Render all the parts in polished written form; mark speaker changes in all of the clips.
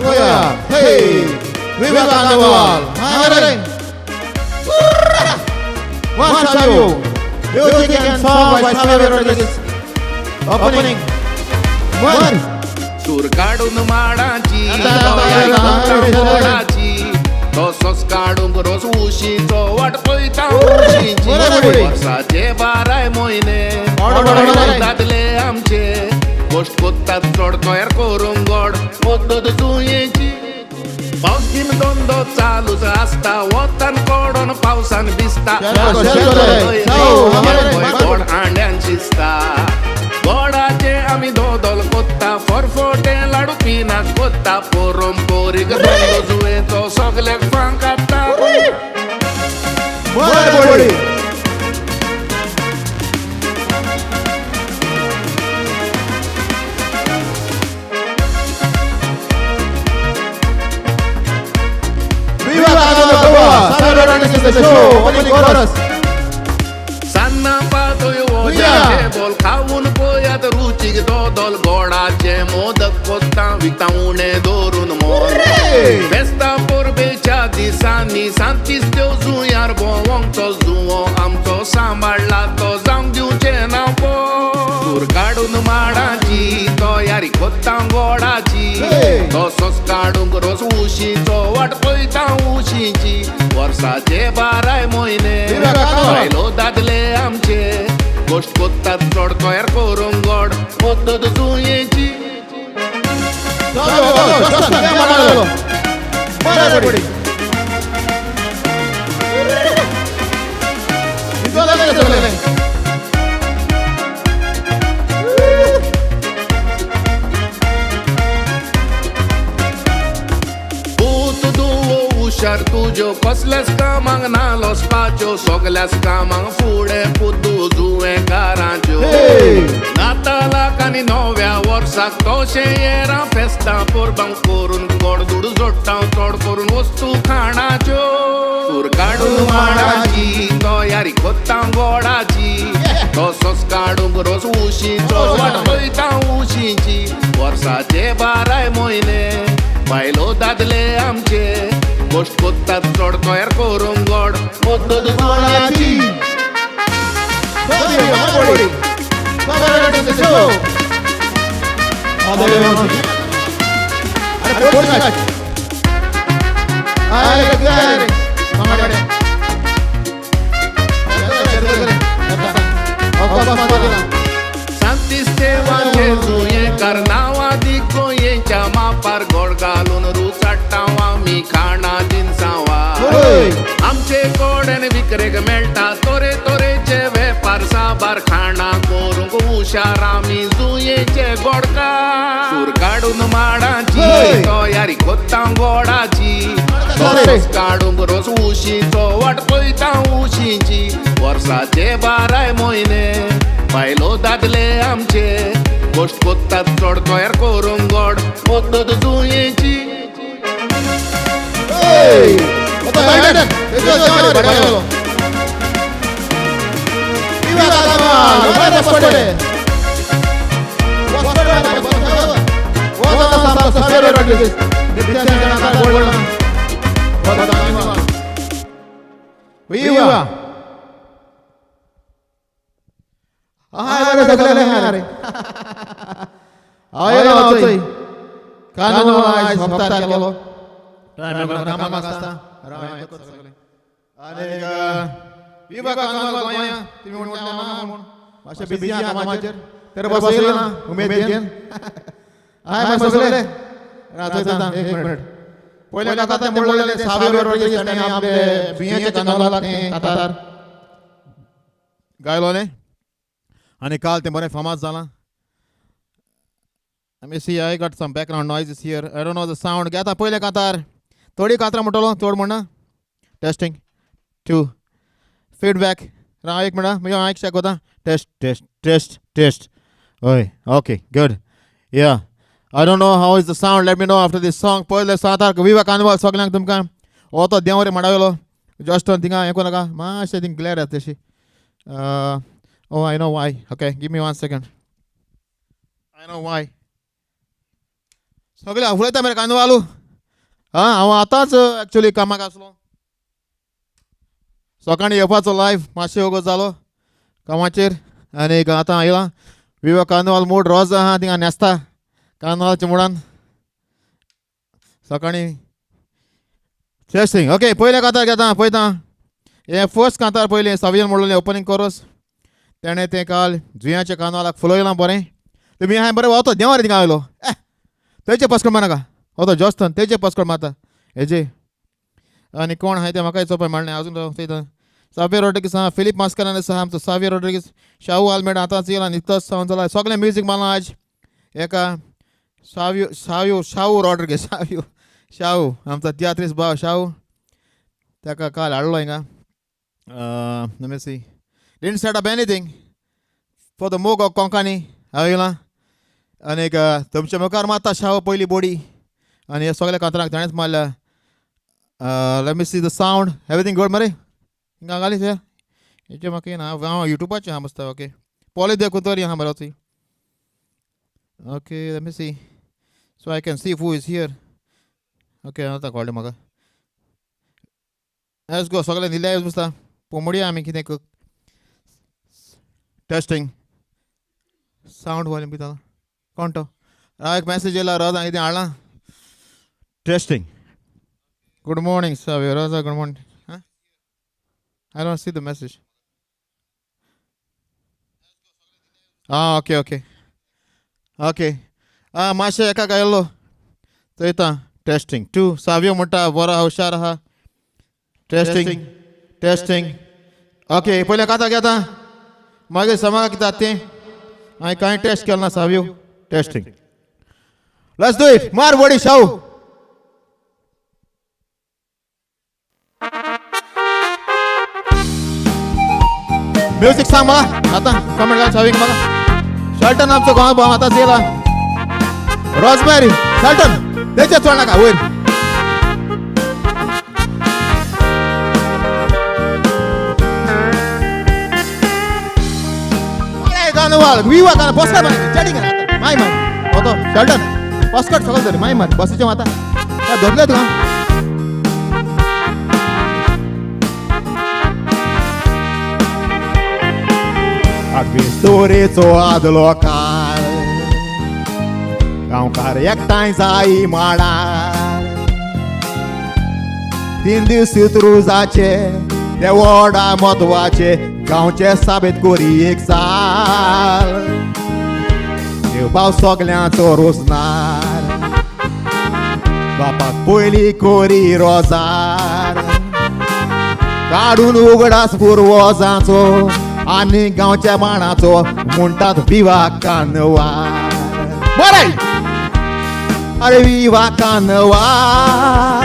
Speaker 1: पळोवया. हे विवा carnival. High One Savio. Music and song by Savio Rodriguez. Opening. One.
Speaker 2: सूर काडून माडाची, गोडाची, तसोच काडूंक रोस उशीचो वाट पळयता उशीची. वर्साचे 12 म्हयने दादले आमचे गोश्ट कोत्तात चड, तयार करूंक गोड पद्दत जुयेची. पावस बीन धंदो चालूच आसता, वतान कडोन पावसान भिजता, गोड आंड्यान शिजता. गोडाचे आमी दोदोल कोत्ता, फरफोटे लाडू पिनाक कोत्ता, परंपरीक धंदो जुयेचो सगल्याक फांकाता.
Speaker 1: बरे. Viva Carnival Goa! Savio Rodriguez is the show. Opening chorus.
Speaker 2: सान्नां पातोय वोज्याचे बोल, खावन पळयात रुचीक दोदोल. गोडाचे मोदक कोत्ता, विकता उणें दवरून मोल. फेस्तां परबेच्या दिसांनी सांतीस त्यो जुंयार भोंवंक, तो जुंवो आमचो सांबाळ्ळा तो जावंक दिवचें ना. सूर काडून माडाची तयारी कोत्ता गोडाची, तसोच काडूंक रोस उशीचो वाट पळयता उशीची. वर्साचे 12 म्हयने बायलो दादले आमचे गोश्ट कोत्तात चड, तयार करूंक गोड पद्दत जुयेची.
Speaker 1: बरे. सगळे.
Speaker 2: पूत दुवो हुशार तुज्यो, कसल्याच कामाक ना लसपाच्यो, सगल्याच कामाक फुडें पुद्दू जुवेकारांच्यो. नातालाक आनी नव्या वर्साक तशें येरां फेस्तां परबांक करून गोड दुडू जोडटा, चड करून वस्तू खाणाच्यो. सूर काडून माडाची तयारी कोत्ता गोडाची, तसोच काडूंक रोस उशीचो वाट पळयता उशीची. वर्साचे 12 म्हयने बायलो दादले आमचे गोश्ट कोत्तात चड, तयार करूंक गोड पद्दत जुळाची.
Speaker 1: Savio Rodriguez is the show. अरे पोस्ट. अरे अरे मामाकडे.
Speaker 2: सांतिस्तेवाचे जुयेकार नांवां गोंयेच्या मापार, गोड घालून रुचाडटा आमी खाणां जिनसांवा. आमचे कडेन विकरेक मेळटा तरे तरेचे वेपार साबार, खाणां करूंक हुशार आमी जुयेचे गोडकार. सूर काडून माडाची तयारी कोत्ता गोडाची, तसोच काडूंक रोस उशीचो वाट पळयता उशीची. वर्साचे 12 म्हयने बायलो दादले आमचे गोश्ट कोत्तात चड, तयार करूंक गोड पद्दत जुयेची.
Speaker 1: Viva Carnaval! Savio Rodriguez. Viva! हाय बरे सगळे रे. हाय वाचोय. कार्निवल आयज हप्तार केलो. कामाक आसता. आनीक विवा कार्निवल गोंया तुमी म्हणले ना म्हूण मातशें बिजी आहा कामाचेर, तर बस येयलो ना उमेद घेवन. हाय मागीर सगळे राजयता. एक मिनिट. पयले कांतार तें म्हणलेलें सावियो रोड्रिगीस ताणें आपले जुंयाच्या कार्निवलाक तें कांतार गायलोलें आनी काल तें बरें फामाद जालां. Let me see, I got some background noises here. I don't know the sound. घेता पयलें कांतार. थोडी कांतरां म्हणटलो, चड म्हणना. Testing to feedback. राव एक मिनट, मागीर हांव एक चॅक कोता. Test test test test. हय, okay, good. Yeah, I don't know how is the sound. Let me know after this song. पयलें सातार विवा कार्निवल सगल्यांक तुमकां. हो तो देंव रे माडावेलो जस्ट थिंगा हें करूं नाका, मातशें थिंग ग्लॅर येता तशी. Oh, I know why. Okay, give me one second. I know why. सगळे उलयता मरे कांदवालू. हां, हांव आतांच एक्चुली कामाक आसलो. सकाळीं येवपाचो लायव्ह मातशें वगत जालो कामाचेर आनी आतां आयला. विवा कार्निवाल मूड रोज आहा थिंगा न्हेसता कार्निवालच्या मुडान सकाळीं. टेस्टिंग. ओके, पयलें कांतार घेता पळयता. हें फर्स्ट कांतार पयलें सावियन म्हणलें ओपनींग कोरस. तेणें तें काल जुंयाच्या कार्निवालाक फुलयलां बरें. तुमी हांवें बरें वतो देंवा रे थिंगा आयलो. ए थंयचे पस्कोड मारनाका. वतो जॉस्टन थंयचे पस्कोड मारता हेजे. आनी कोण आहाय तें म्हाकाय चोवपाक मेळ्ळें आजून. थंय सावियर रॉड्रिगीस आहा, फिलीप मास्करान आहा आमचो सावियर रॉड्रिगीस, शाहू आल्मेडा आतांच येयला, निकतोच सावन जाला. सगळें म्युजीक मारलां आज एका सावियो सावयो शाहू रॉड्रिगीस. सावियो शाहू आमचो तियात्रीस भाव शाहू, ताका काल हाडलो हिंगा. Let me see. Didn't set up anything for the मोग of Konkani. हांव येयलां आनीक तुमच्या मुखार मारता शाहू पयली बोडी आनी हे सगल्या कांतरांक ताणेंच मारल्या. Let me see the sound. Everything good मरे हिंगा घाली सर. हेचे म्हाका येना. हांव युट्यूबाचेर आहा मस्त. ओके, पळय देखून तरी आहा बरो. Okay, let me see so I can see who is here. Okay, आतां कळ्ळें म्हाका. Let's go. सगळें न्हिदले दिसता. पोमोडया आमी कितें. टेस्टिंग, सावंड वॉल्यूम कितें? कोण तो? एक मॅसेज येयला. रोजा कितें हाडलां. Testing. Good morning Savio. Rosa, good morning. I don't see the message. आं, ओके ओके ओके. आं, मातशें एका गायलो चोयता. Testing two. सावियो म्हणटा बरो हुशार आहा. Testing testing. Okay, पयलें कांतार घेता, मागीर समागा कितें जाता तें. हांवें कांय टेस्ट केलें ना. Savio, testing. Let's do it. मार बडी शाहू. म्युजीक सांग म्हाका आतां. कमेंट घाल सावीक म्हाका. शर्टन आमचो गांव भाव आतांच येयला. रोजमेरी शर्टन तेचे चड नाका वयर. कार्निवाल विवा कार्निवाल. बसका चॅटिंग माय मार होतो शर्टन बसकट सगळं तरी माय मार बसीचे माता धरले तुका. आठवी स्तोरेचो आदलो काळ, गांवकार एकठांय जाई माडार. 3 दीस रोजाचे ते वडा म्हत्वाचे, गांवचे साबेत कोरी एक साल. देव भाव सगल्यांचो रोजनार, बापाक पयली कोरी रोजार काडून उगडास पुर्वजांचो आनी गांवच्या माणाचो म्हणटात विवा कानवार. बरें, अरे विवा कानवार,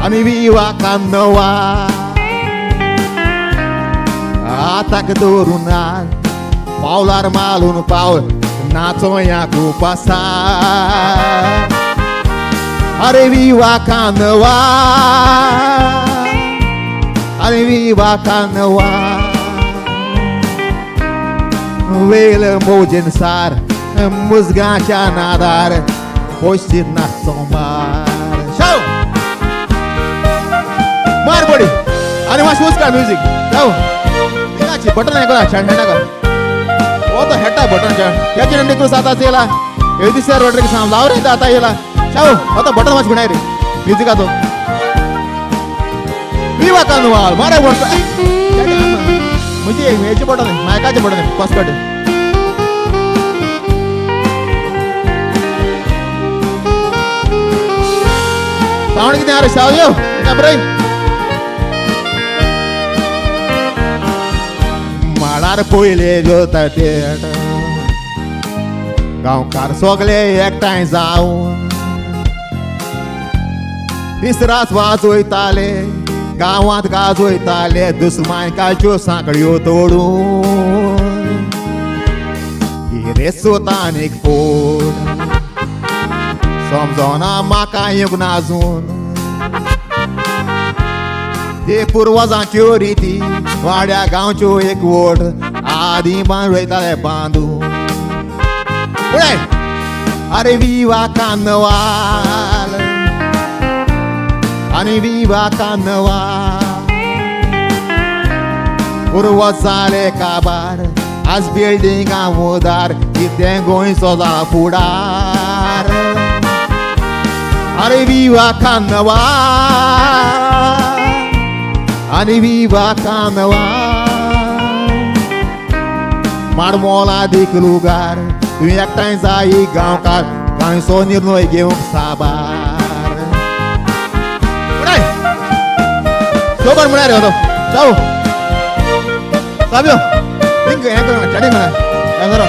Speaker 1: आमी विवा कानवार. आताक दवरून पावलार मालून पावल नाचोया खूप आसा. अरे विवा कानवार, अरे विवा कानवार. वेल मोजेन सार मुजगाच्या नादार पोशी नाचो मार. शाव मार बडी आनी मातशें उचका म्युजीक. शाव हिंगाची बटन हें करा छान नाका. हो तो हेटा बटन छान. हेचे नंदी क्रूज आतां येयला. हे दिसा रोड्रिगीस हांव लाव रे आतां येयला. शाव हो तो बटन मातशें गुणाय रे म्युजिकाचो. विवा कार्निवाल मारे वर्सा म्हणजे हेचे बटन मायकाचे बटन फर्स्ट. सावंड कितें आरे शाव यो बरें. माडार पयले जोता ते गांवकार सगळे एकठांय जावन दीस रात वाजयताले, गांवांत गाजयताले दुस्मायकाच्यो सांकड्यो तोडून. गिरेस्तोतानीक फोड समजना म्हाका येवंक ना अजून. ते पुर्वजांच्यो रिती वाड्या गांवच्यो एकवट आदी बांदयताले बांदून. फुडें अरे विवा कार्नवाल आनी विवा कार्नवाल पुर्वज जाले काबार आज बिल्डिंगां उदार कितें गोंयचो जाला फुडार अरे विवा कार्नवाल आनी विवा कार्नवाल माडमोला लुगार तुवें एकठांय जायी गांवकार गांवचो निर्णय घेवंक साबार सोबर म्हळ्यार रे तो जाऊ साबियो हिंग हें कर चॅटिंग कर हें करो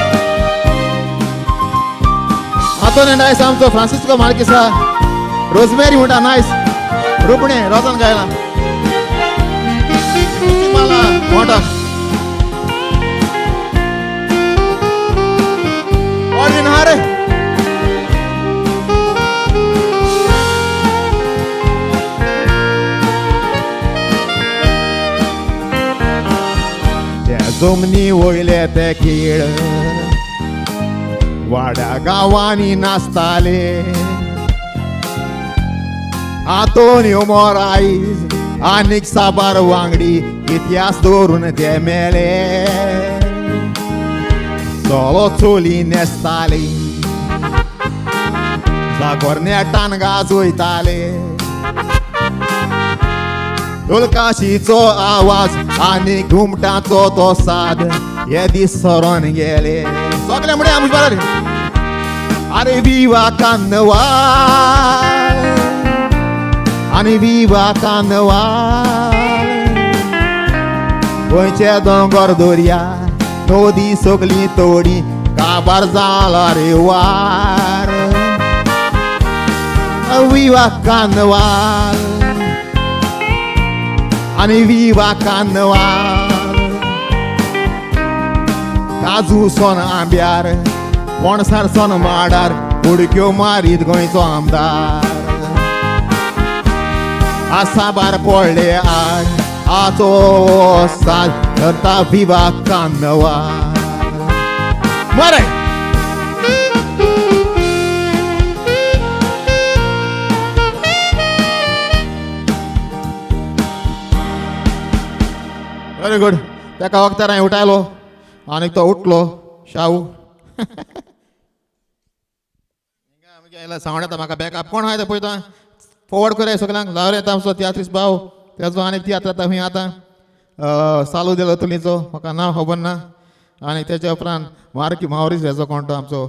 Speaker 1: आंतोनी नायस आमचो फ्रांसिस्को मार्किसा रोजमेरी म्हणटा नायस रुपणें रोजन गायला माला मोठा ऑर्डिन हा रे त्या जमनी वयले ते खेळ वाड्या गांवांनी नाचताले आंतोनियो मोरायज आनीक साबार वांगडी इतिहास दवरून ते मेले चलो चोली न्हेसताली जागोर नेटान गाजयताले ढोलकाशीचो आवाज आनी घुमटाचो तो साद हे दीस सरोन गेले सगळे म्हणे आमचे बरें अरे विवा कार्नवाल आनी विवा कार्नवाल गोंयचे दोंगर दर्या नदी सगळी तोडी काबार जाला रे वार विवा कार्नवाल आनी विवा कार्नवाल काजू सोन आंब्यार पणसार सोन माडार उडक्यो मारीत गोंयचो आमदार आसाबार पडले आड आचो साद धरता विवा कार्नवाल मरे व्हेरी गुड ताका वखदार हांवें उठायलो आनी तो उठलो शाहू आमगे सावंड येता म्हाका बॅकअप कोण आहा ते पळयता फॉवर्ड करया सगळ्यांक लावर येता आमचो तियात्रीस भाव तेजो आनी तियात्र आतां खंय आतां सालू दिलो तुलीचो म्हाका नांव खबर ना आनी तेच्या उपरांत मार्की मावरीस हेजो कोण तो आमचो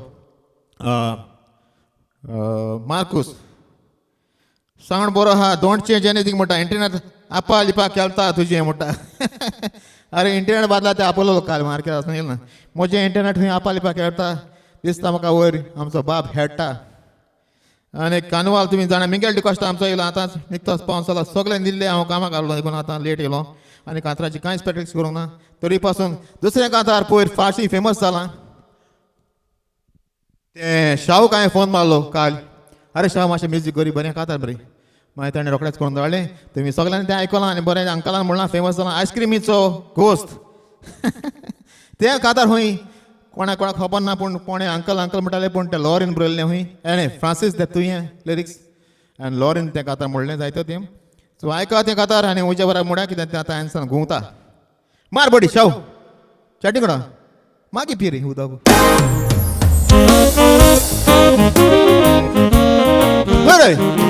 Speaker 1: मार्कूस सावंड बरो आहा don't change anything म्हणटा इंटरनेट आपा लिपा खेळता तुजें म्हणटा अरे इंटरनेट बादला ते आपलो काल मार्केट आसून येयला म्हजें इंटरनेट खंय आपा लिपा खेळटा दिसता म्हाका वयर आमचो बाब खेळटा आनी कानवाल तुमी जाणा मिंगेल डिकॉस्टा आमचो येयलो आतांच निकतोच पावस जाला सगळें दिल्लें हांव कामाक घालो देखून आतां लेट येयलो आनी कांतराची कांयच प्रॅक्टीस करूंक ना तरी पासून दुसऱ्या कांतार पयर फारशी फेमस जालां तें शाहूक हांवें फोन मारलो काल अरे शाहू मातशें म्युजीक करी बरें कांतार बरें मागीर ताणें रोखडेंच करून दवरलें तुमी सगळ्यांनी तें आयकलां आनी बरें अंकलान म्हणलां फेमस जालां आयस्क्रिमीचो घोस्त तें कांतार खंय कोणा कोणाक खबर ना पूण कोणें अंकल अंकल म्हणटाले पूण तें लॉरीन बरयल्लें खंय एणें फ्रांसीस दे तुवें लिरिक्स आनी लॉरीन तें कांतार म्हणलें जायते तें सो आयका तें कांतार आनी उज्या बऱ्या मुड्या कितें तें आतां एन्सान घुंवता मार बडी शाहू चॅटिंग करा मागीर पिरी उदक बरें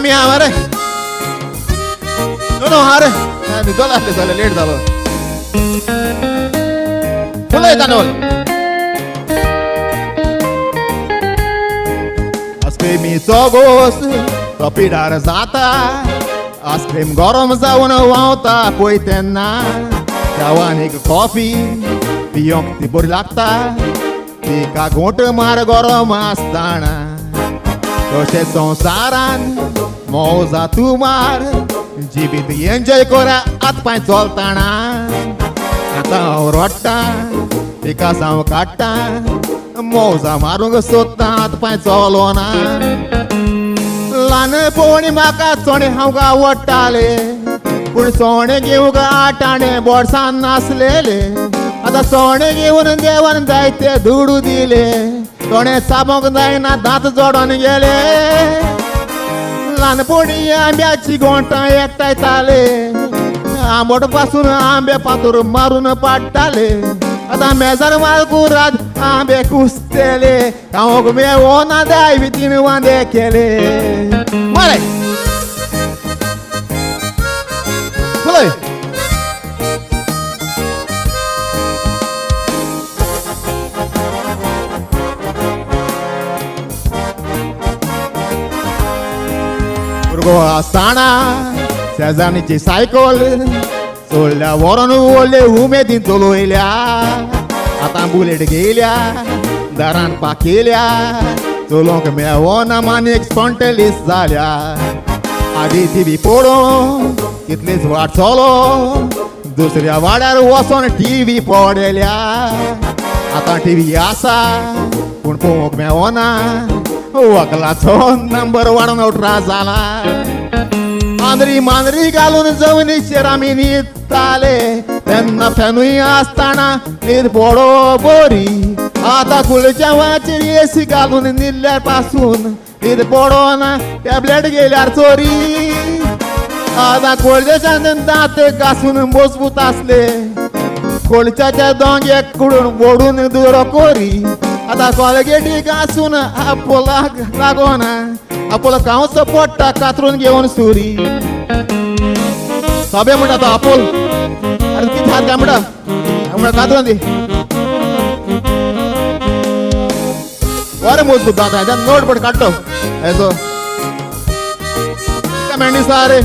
Speaker 1: मी हा मरे नो नो हा रे न्हिदोलो आसलें जालें लेट जालो उलय कानोल आयस्क्रिमीचो गोस तो पिडार जाता आयस्क्रीम गरम जावन व्हांवता पळय तेन्ना चावानीक कॉफी पियोंक ती बरी लागता तिका घोंट मार गरम आसतना तशें संवसारान मौजा तूं मार जिवीत एन्जॉय करा हात पांय चलतना आतां हांव रडटा तिका हांव काडटा मौजा मारूंक सोदता हात पांय चलोना ल्हानपणी म्हाका चणे हांव आवडटाले पूण सोणे घेवंक आठाणे बोडसान नासलेले. आतां सोणे घेवन देवान जायते दुडू दिले, तोणे चाबोंक जायना दांत जोडोन गेले. ल्हानपणी आंब्याची गोंठां एकठांयताले, आंबट पासून आंबे पातूर मारून पाडटाले. आतां मेजार मालकुरात आंबे कुसतले, खावंक मेवोना दाय वितीन वांदे केले. मरे पळय भुरगो आसतना शेजान्नीची सायकल चोडल्या व्हरोन व्हडले उमेदीन चलयल्या. आतां बुलेट घेयल्या दारान पाकेल्या, चलोवंक मेवोना मानेक स्पॉन्टेलीस जाल्या. आदी टिवी पळोवन कितलीच वाट चलो, दुसऱ्या वाड्यार वचोन टिवी पडल्या. आतां टिवी आसा पूण पळोवंक मेवोना, वकलाचो नंबर वाडोवन 18 जाला. मांद्री मांद्री घालून जमनीचेर आमी न्हिदताले, तेन्ना फॅनूय आसतना न्हीद पडो बरी. आतां कुलच्यावाचेर एसी घालून न्हिदल्यार पासून न्हीद पडोना, टॅबलेट घेयल्यार चोरी. आतां कोळच्यान दांत घासून मजबूत आसले, कोळच्याच्या दोंगे कुडून ओडून दुरो कोरी. आतां कोलगेटी घासून आपोलाक लागोना, आपोल खावचो पडटा कातरून घेवन सुरी. सोबे म्हणटा तो आपोल, अरे कितें हात काय म्हणटा म्हणटा कातरून दी. बरें मजबूत दांत हाज्यान नोट पड काडटो हेजो मेंढी रे.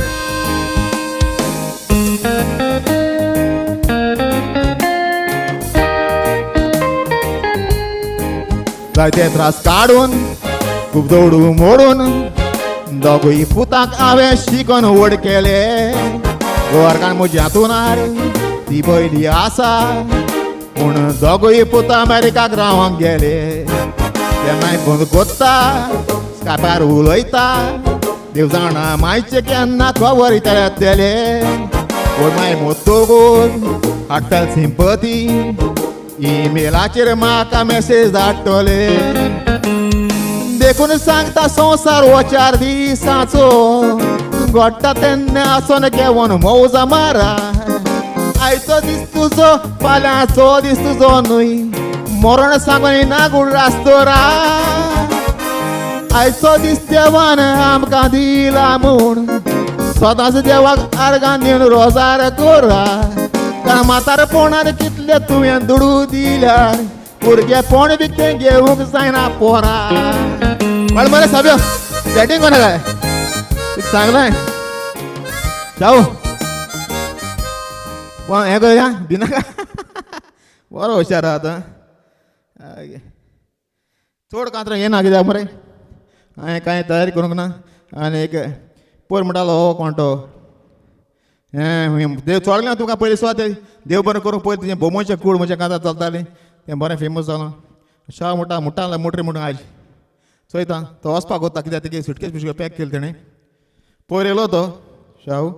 Speaker 1: जायते त्रास काडून खूब दौडू मोडून दोगूय पुताक हांवें शिकोन व्हड केले. गोरकान म्हज्या हातूनार ती पयली आसा, पूण दोगूय पुता अमेरिकाक रावंक गेले. केन्नाय फोन कोत्ता स्कायपार उलयता, देव जाणा मायचे केन्ना खबर येतले. पूण माय मोत्तोगून हाडटल सिंपती, इमेलाचेर म्हाका मॅसेज धाडटले. देखून सांगता संवसार हो 4 दिसांचो, घडटा तेन्ना आसोन घेवन मौजा मारा. आयचो दीस तुजो फाल्यांचो दीस तुजो न्हय, मरण सांगून नागूण रास्तोरा. आयचो दीस देवान आमकां दिला म्हूण सदांच देवाक आर्गां दिवन रोजार कोरा. कारण म्हातारपणार कितले तुवें दुडू दिल्यार, भुरगेपण विकतें घेवंक जायना पोरा. पण मरे साब्यो सेटींग कोणा काय सांगलाय जाऊ पण हें करूया दिनाका. बरो हुशार आहा आतां, चड कांतरां येना कित्याक मरे, हांवें कांय तयारी करूंक ना. आनी एक पयर म्हणटालो हो कोण तो हें देव चोडलें तुका पयलीं सुवात देव बरें करूंक पयलीं तुजें बोमोचें कूड म्हज्या कांतार चलतालें तें बरें फेमस जालां. शाह म्हणटा मुट्टा मोटरी म्हणून आयज चोयता तो वचपाक वता कित्याक तेगे सुटकेस बिस्केट पॅक केली तेणें. पयर येयलो तो शाहू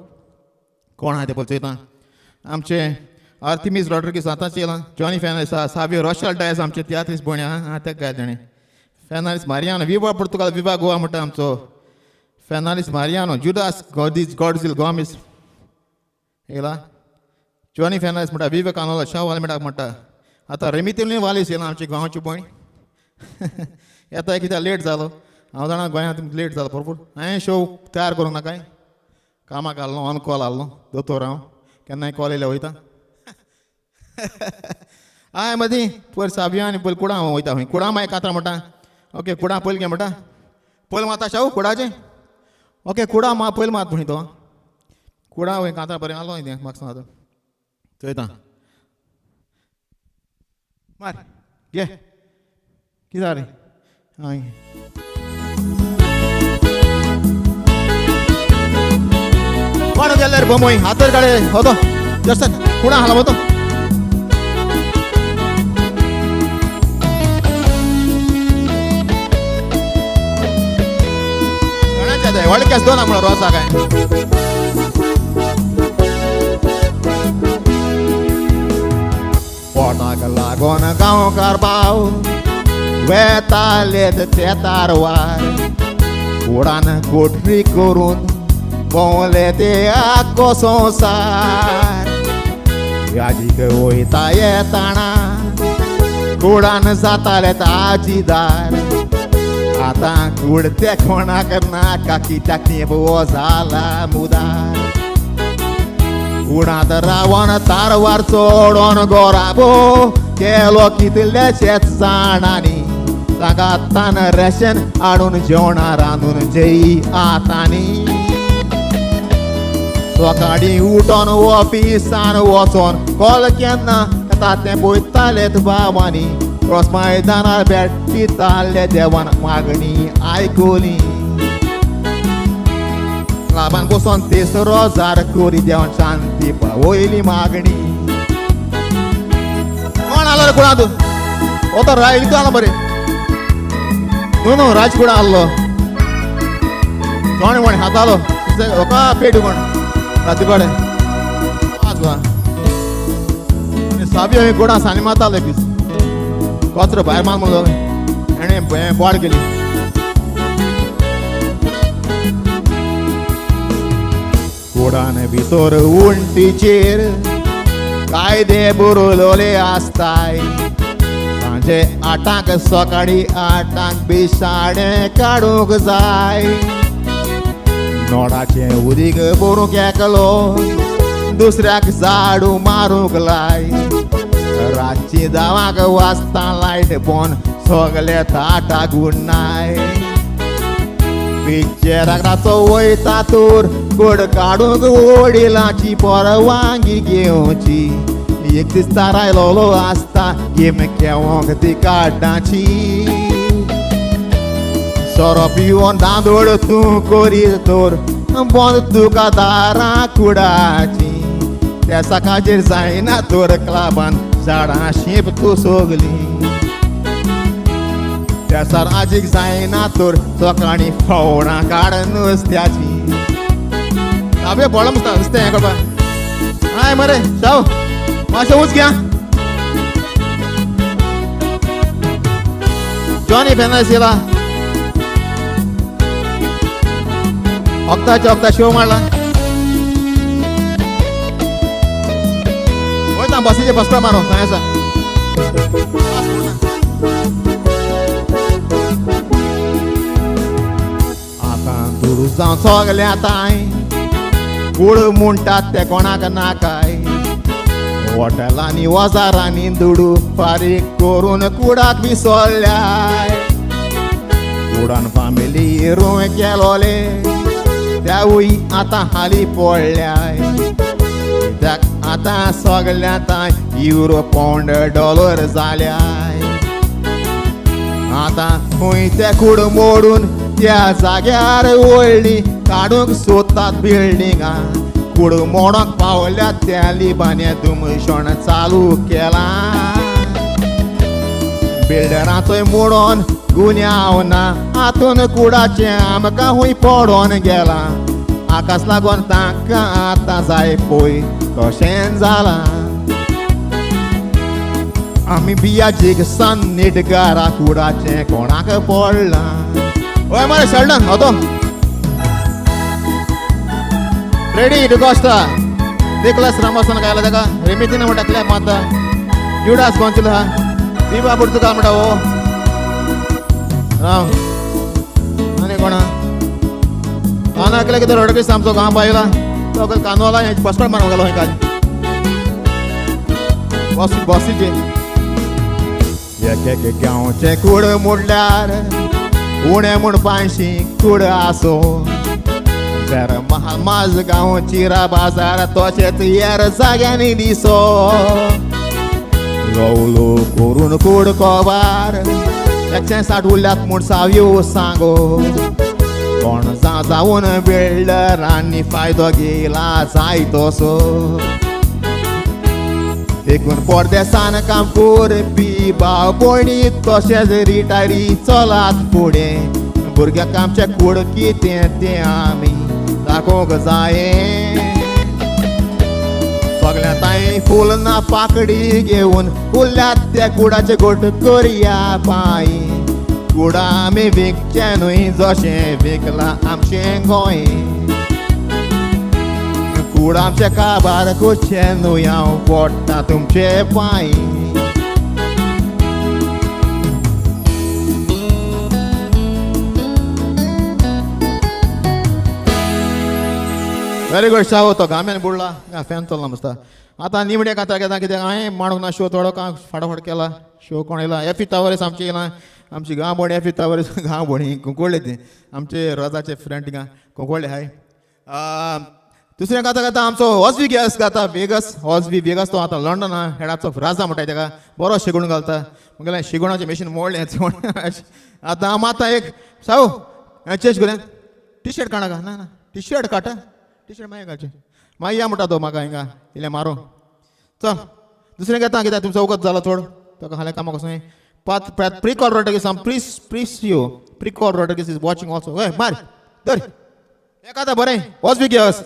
Speaker 1: कोण आहा तें पळय चोयता. आमचे आर्थिमीस रॉड्रिगीस आतांच येयला, जॉनी फॅनालिस आसा, सावियो रोशल डायस आमचे तियात्रीस भयणी आहा तेका गाय तेणें. फॅनालिस मारियानो विवा पुर्तुगाल विवा गोवा म्हणटा आमचो फॅनालिस मारियानो, जुदास गॉदीज गॉडझील गॉमीस येयला, जॉनी फॅनालिस म्हणटा, विवेकानंद शाहू वाल्मिटाक म्हणटा. आतां रेमितेली वालीस येयला आमची गांवची भयण. येता कित्याक लेट जालो हांव जाणा गोंयांत लेट जालो भरपूर. हांवें शो तयार करूंक ना कांय, कामाक आसलो ऑन कॉल आसलो दोतोर हांव केन्नाय कॉल येयल्यार वयता. हांवें मदीं पयर साबियो आनी पयलीं कुडां वयता खंय कुडां मागीर कातरां म्हणटा. ओके कुडां पयलीं घे म्हणटा, पयलीं माता शाहू कुडाचें. ओके कुडां मा पयलीं मात खंय तो कुडां खंय कांतरां बरें आसलो तें म्हाका सांगता चोयता मार घे कितें रे हय. कोण गेल्यार बोमोय हातर काडे होतो जसन कुणा हाला होतो. व्हडले केस दोन म्हणून रोसा काय. पोटाक लागोन गांवकार भाव वेताले ते तारवार कुडान कोठरी करून भोंवले ते आख्खो संवसार यादीक वयता येताना कुडान जाताले ताजीदार आतां कूड ते कोणाक नाका कित्याक तेंप हो जाला मुदार कुडांत रावन तारवार चोडोन गोराबो केलो कितलेशेच जाणांनी सांगातान रेशन हाडून जेवणां रांदून जेई आतांनी सकाळीं उठोन ऑफिसान वचोन कॉल केन्ना येता तें पळयतालेत भावांनी क्रॉस मैदानार भेट दिताले देवान मागणी आयकुली क्लाबान बसोन तिसरो जार करी देवान शांती पावयली मागणी. कोण आलो रे कुणां तूं हो तो रायली तूं आलो बरें न्हू न्हू राज कुणां आसलो कोण कोण हातालो ओका पेटू कोण राती कडेन पांच आनी साबी हांवें गोडा सानी मारतालो एक दीस कचरो भायर मार म्हणलो हेणें बोड केली. कुडान भितर उंटीचेर कायदे बरयलोले आसताय सांजे 8 सकाळी 8 बिसाणें काडूंक जाय नोडाचें उदीक भरूंक एकलो दुसऱ्याक झाडू मारूंक लाय रातची 10 वाजता लायट बंद सगळे ताटाक गुन्नाय पिक्चराक रातचो वयता तर गोड काडूंक वडिलांची परवानगी घेवची एक दीस तारायलोलो आसता गेम खेळोंक ती कार्डांची सोरो पिवन दांदोड तूं करीत तर बंद तुका दारां कुडाची त्या सकाळचेर जायना तर क्लाबान झाडां शिंप तूं सगलीं त्या सराजीक जायना तर सकाळीं फवणां काड नुस्त्याची आबे पडलो नुस्तें नुस्तें हें करपा हाय मरे शाव मातशें ऊंच घ्या जॉनी फेर्नांडीस येयला वखदाचे वखदा शो मारला वयता बसीचे बसपा मारो थंय आसा. आतां दुडू जावन सगल्या तांय कूड म्हणटात ते कोणाक नाकाय हॉटेलांनी वजारांनी दुडू फारीक करून कुडाक विसरल्याय कुडान फामिली रूं केलोले त्यावूय आतां हाली पडल्याय कित्याक आतां सगल्या तांय युरो पावंड डॉलर जाल्याय आतां खंय ते कूड मोडून त्या जाग्यार व्हडली काडूंक सोदतात बिल्डिंगां कूड मोडोंक पावल्या त्या लिबाने धुमशण चालू केलां बिल्डरांचोय मोडोन गुन्यांव ना आतून कुडाचें आमकां हुंय पडोन गेलां आकाश लागोन तांकां आतां जाय पळय तशें जालां आमी बियाजीक सन्नीटगारा कुडाचें कोणाक पडलां. ओय मरे शेल्डन होतो रेडी डिकॉस्टा निकोलस रामोसान गायला ताका रेमितीन म्हणटा क्लॅप मारता जुडास गोंचलो हा बिबा पुर्तुगाल म्हणटा हो राव आनी कोणा आना केल्या कितें रोडक्रिस आमचो गांव आयला तो कानोला हें बसपाक मारूंक गेलो खंय काल बस बसीचे एक एक गांवचें कूड म्हणल्यार उणें म्हूण 500 कूड आसूं जर महाल माज गांव चिरा बाजार तशेंच हेर जाग्यांनी दिसो ल्हव ल्हव करून कूड कोबार 160 उरल्यात म्हूण सावयो सांगो कोण जावन बिल्डरांनी फायदो घेयला जाय तसो देखून परदेसान काम करपी भाव भयणी तशेंच रिटायरी चलात फुडें भुरग्यांक आमचें कूड कितें तें आमी दाखोवंक जायें. सगळ्या ताई फूल ना पाकडी घेवन फुल्यात त्या कुडाचे गोट करया पांय. कुडा आमी विकचें न्हय जशें विकलां आमचें गोंय. कूड आमचे काबार करचें न्हय, हांव पडटा तुमचे पांय. व्हेरी गुड शाहू, तो घाम्यान बुडला, फॅन चल्ला मस्त. आतां निमणे कांतार घेता, कित्याक हांवें मांडूंक ना शो थोडो का फाटोफाट केला शो. कोण येयला? एफी तावरेस आमची येयला, आमची गांव भोणी. एफी तावरेस गांव भोणी कुंकोळ्ळे, ती आमचे रोजाचे फ्रेंड थिंगा कुंकोळ्ळे हाय. दुसरें गाता गाता आमचो हॉजवी गॅस गाता, वेगस, हॉजवी वेगस. तो आतां लंडन आहा, हेडाचो राजा म्हणटा तेका, बरो शिगूण घालता. मुगेलें शिगुणाचें मशीन मोडलें. आतां आम आतां एक साहू चेंज करूया. टी शर्ट काडा. ना ना, टी शर्ट काडटा, टी शर्ट मागीर घालचें. मागीर या म्हणटा तो म्हाका हिंगा इल्लें मारूं. चल दुसरें घेता, कित्याक तुमचो वखद जालो चड, ताका हालें कामाक वचूं. पात प्रिकॉल रोडगीस, आम प्रिस प्रिसियो प्रिकॉल रोडगीस is watching also. हय, मार धर एक आतां बरें. वच बी घेस.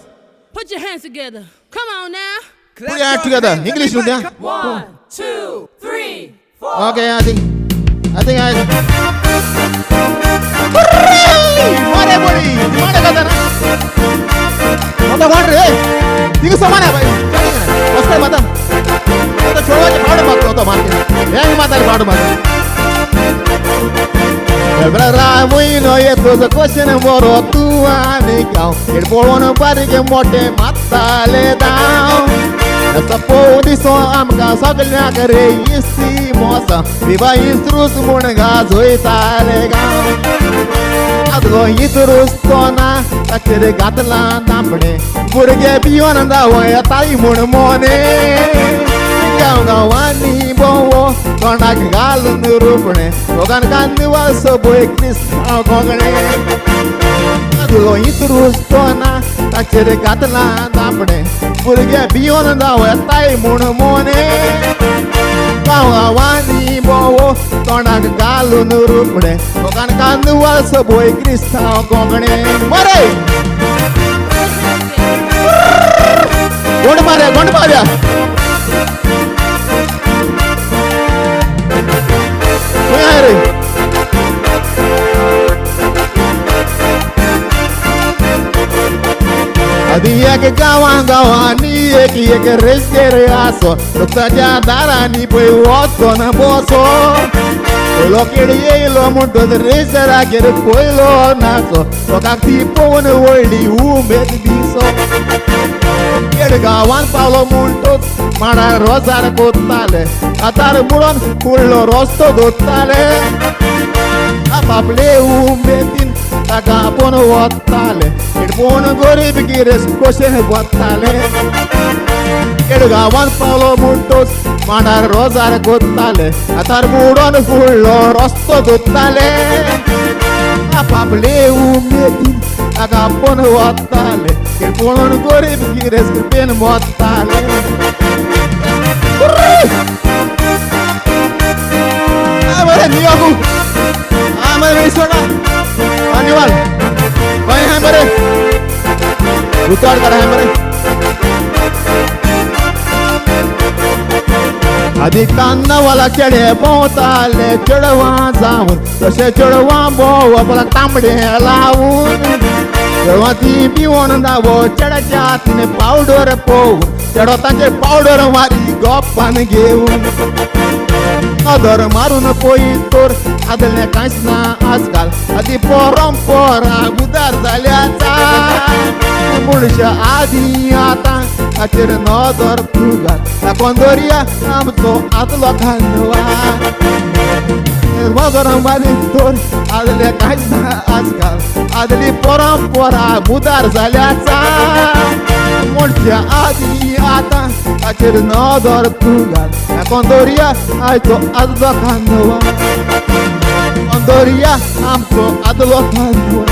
Speaker 3: Put your hands together. Come on now.
Speaker 1: Put your hands together. English नुद्या.
Speaker 3: 1, 2, 3, 4.
Speaker 1: Okay, I think I. मारे बडी, मारे गाता ना. आता वाट रे. तिघ समान आहे बाई. मस्त आहे माता. आता चोडवाचे पावडे मारतो होतो मारते. हे माता पावडे मारतो. म्हयनो येतोच कशें बरो तूं आनी गांव हेड पळोवन बारीक मोठे मात्ताले दाव. पळोवन दिसो आमकां सगल्यांक रे इस्ती मोसा विवा इस्त्रूस म्हूण गाजयताले गांव. आदलो इतरूस तो ना ताचेर घातला तांबडे, भुरगे भिवन धांव येताय म्हूण मोने. गांव गांवांनी भोंवो तोंडाक घालून रुपणें, दोगान कांदवाल सबय क्रिस्तांव कोंकणे. आदलो इतरूस तो ना ताचेर घातला तांबडे, भुरगे भिवन धांव येताय म्हूण मोने. गांव गांवांनी भोंवो तोंडाक घालून रुपणें, दोगान कांदवाल सबय क्रिस्तांव कोंकणे. बरें, गोंड मारया, गोंड मारया. खंय आहाय रे? आदी एक गांवां गांवांनी एक एक रेस्तेर आसो, ताच्या दारांनी पळय वचोन बसो. पयलो खेळ येयलो म्हणटच रेसरागेर पयलो नाचो, लोकांक ती पळोवन व्हडली उमेद दिसो. खेळ गांवान पावलो म्हणटच माडार रोजार कोत्ताले, आतार बुडोन फुडलो रस्तो दोत्ताले. आपापले उमेदीन ताका आपोवन वताले, पळोवन गरीब गिरेस्त कशें वताले. खेळ गांवान पावलो म्हणटच माडार रोजार कोत्ताले, आतार बुडोन फुडलो रस्तो दोत्ताले. आपापले उमेदीन ताका आपोवन वताले, पळोवन गरीब गिरेस्त कृपेन वताले. बरें न्यूयॉर्कू आ मरे मिनिसोटा निवाल खंय आहाय मरे, उतार काड आहाय मरे. आदी कान्नावाला चेडे भोंवताले चेडवां जावन, तशें चेडवां भोंवप तांबडें लावून. चेडवां ती पिवन दावो चेड्याच्या हातीन पावडर पोवून, चेडो तांचेर पावडर मारी गोपान घेवन. नदर मारून पळयत तर आदलें कांयच ना आजकाल, आदी परंपरा उदार जाल्या चाल. मनशां आदी आतां ताचेर नदर तूं घाल, दाखोवन दरया आमचो आदलो खांदवाल. नदर मारीत तर आदलें कांयच ना आजकाल, आदली परंपरा उदार जाल्या चाल. मनशां आदी आतां ताचेर नदर तूं घाल, दाखोवन दरया आयचो आदलो खांदवाल. दरया आमचो आदलो खांदवाल,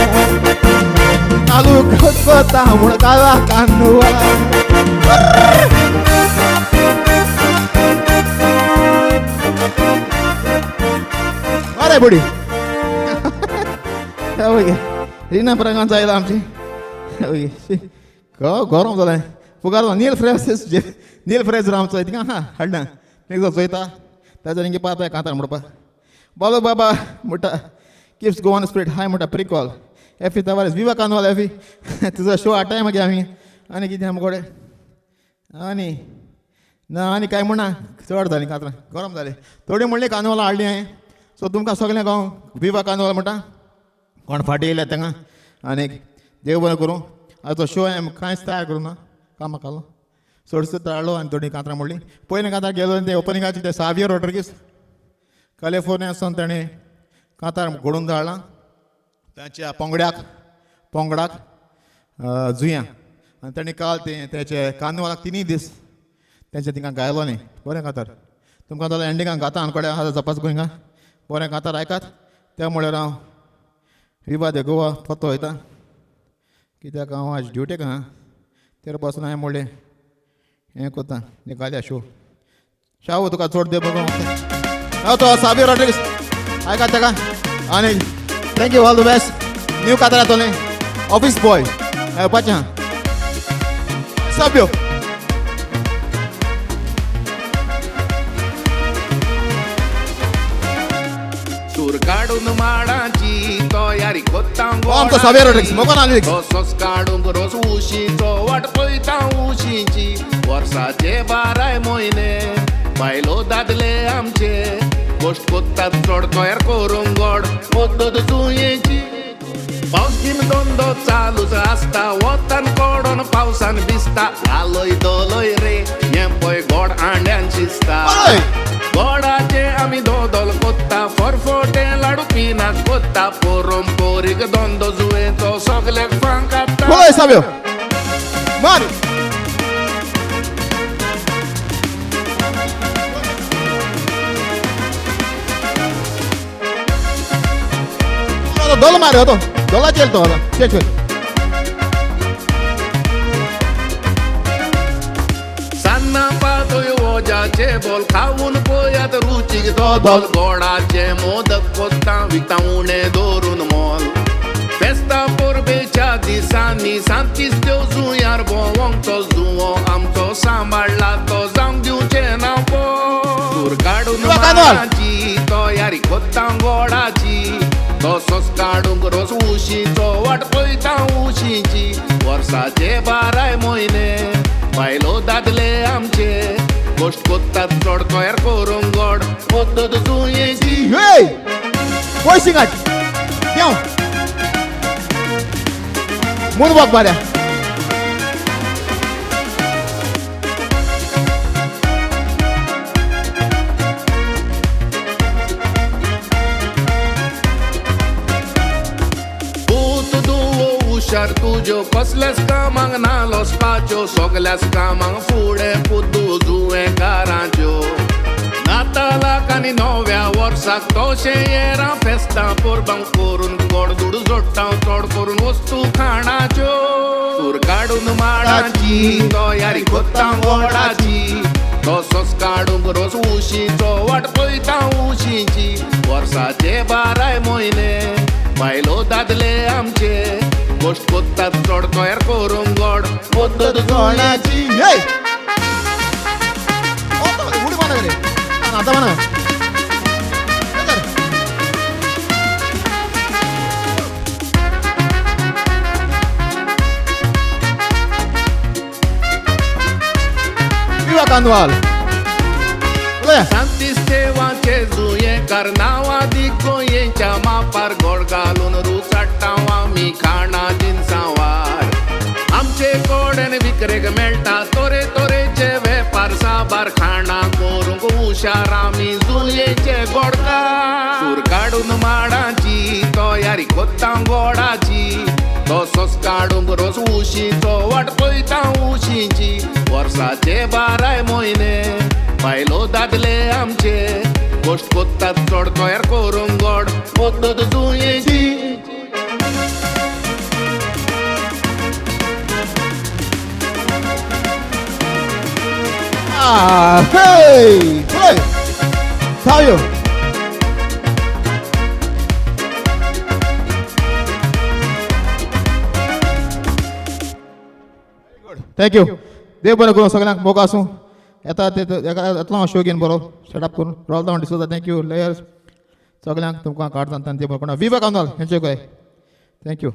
Speaker 1: चालू खतखता म्हूण काला कांदवाल. बरें बुडी रिना प्रगान जायला आमची. गरम जालें फुगार. नील फ्रेंसिस, नील फ्रेजर आमचो थिंगा आहा हाडना थिंगा चोयता ताजो हिंगे पाता कांतार म्हणपा. बालो बाबा म्हणटा किप्स गोवन स्पिरीट हाय म्हणटा प्रिकॉल एफी तवारेस विवा कानवाल एफी तुजो शो हाडटाय मागीर आमी. आनी कितें आमचे कडेन आनी ना आनी कांय म्हणना, चड जालीं कांतरां, गरम जालें. थोडी म्हणली कानवालां हाडली हांवें. सो तुमकां सगळ्यांक हांव विवा कानवाल म्हणटा, कोण फाटीं येयल्या तांकां. आनी देव बरें करूं. आतां शो हांवें कांयच तयार करूं ना, कामाक घालो चडसो ताळ्ळो आनी थोडीं कांतरां म्हणलीं. पयलीं कांतार गेलो ते ओपनिंगाची ते सावियर रॉड्रिगीस कॅलिफोर्निया सावन ताणें कांतार घडोवन धाडलां तांच्या पंगड्याक पंगडाक जुंया. आनी ताणें काल तें तेचे कार्निवालाक तिनूय दीस तेंचे थिंगा गायलो न्ही. बरें कांतार तुमकां जाल्यार एंडिंगाक गाता आनकोड्या आसा तपास गोंयगा. बरें कांतार आयकात. त्या म्हळ्यार हांव विवा दे गोवा पत्तो वयता, कित्याक हांव आज ड्युटेक आहा. तेर बसून हांवें म्हणलें हें कोत्ता हें घालया शो. शाहू तुका चड देव बघू. हांव तो साबिर रॉड्रिगीस आयकात ताका. आनी thank you, all the best. New कांतार येतलें ऑफीस बॉय येवपाचें आहा सभ्यो.
Speaker 2: सूर काडून माडाची तयारी कोत्ता.
Speaker 1: हो आमचो सावियर रॉड्रिगीस मोगोन आली.
Speaker 2: तसोच काडूंक रोस उशीचो वाट पळयता उशीची. वर्साचे बाराय म्हयने बायलो दादले आमचे गोश्ट कोत्तात चड तयार करूंक गोड पद्दत जुयेची. पावस गीम धंदो चालूच आसता, वतान कोडोन पावसान भिजता. लालय दलय रे हें पळय गोड आंड्यान शिजता.
Speaker 1: हय.
Speaker 2: गोडाचे आमी दोदोल कोत्ता, फरफोटे लाडू पिनाक कोत्ता. परंपरीक धंदो जुवेचो सगल्याक फांकाता.
Speaker 1: बोलो साबियो मार. दोलो मार तो दोला चेल तो चेल चेल.
Speaker 2: सान्नां पातोय ओजाचे बोल खावन पळयात रुचीक दोदोल. गोडाचे मोदक कोत्ता विकता उणें दवरून मोल. फेस्ता परबेच्या दिसांनी सांतीस त्यो जुंयार भोंवंक तो जुंवो आमचो सांबाळला तो जावंक दिवचें ना. सूर काडून
Speaker 1: विवा कानवाल.
Speaker 2: माडाची तयारी कोत्ता गोडाची. तसोच काडूंक रोस उशीचो वाट पळयता उशीची. वर्साचे बाराय म्हयने बायलो दादले आमचे गोश्ट कोत्तात चड तयार करूंक गोड पद्दत जुयेची.
Speaker 1: Hey! वय सिंगाट देंव मून वॉक बाऱ्या.
Speaker 2: पूत दुवो हुशार तुज्यो कसल्याच कामाक ना लोसपाच्यो, सगल्याच कामाक फुडें पुद्दू जुवेंकारांच्यो. नातालाक आनी नव्या वर्साक तशें येरां फेस्तां परबांक करून गोड दुडू जोडटा चड करून वस्तू खाणाच्यो. सूर काडून माडाची तयारी कोत्ता गोडाची. तसोच काडूंक रोस उशीचो वाट पळयता उशीची. वर्साचे बाराय म्हयने बायलो दादले आमचे गोश्ट कोत्तात चड तयार करूंक गोड पद्दत जुळ्याची.
Speaker 1: हे! उडी मारा रे आता म्हणा. विवा कांदवाल उलया.
Speaker 2: सांतीस देवाचे जुयेंकार नांवां गोंयेच्या मापार गोड घालून रुचाडटा आमी खाणां जिनसांवार. आमचे कडेन विकरेक मेळटा तरे तरेचे वेपार साबार. खाणां करूंक हुशार आमी जुयेचे गोडकार. सूर काडून माडाची तयारी कोत्ता गोडाची. तसोच काडूंक रोस उशीचो वाट पळयता उशीची. वर्साचे बाराय म्हयने बायलो दादले आमचे गोश्ट कोत्तात चड तयार करूंक गोड पद्दत जुयेची.
Speaker 1: Ah, hey! Hey! Savio! Thank you. देव बरें करूं सगळ्यांक, मोग आसूं. येता ते येतलो हांव शो घेवन बरो सेटअप करून. रोलदांव डिसोजा, thank you layers, सगळ्यांक तुमकां कार्ड सांगता ते बरो. विवेक आनल, एन्जॉय कराय, thank you.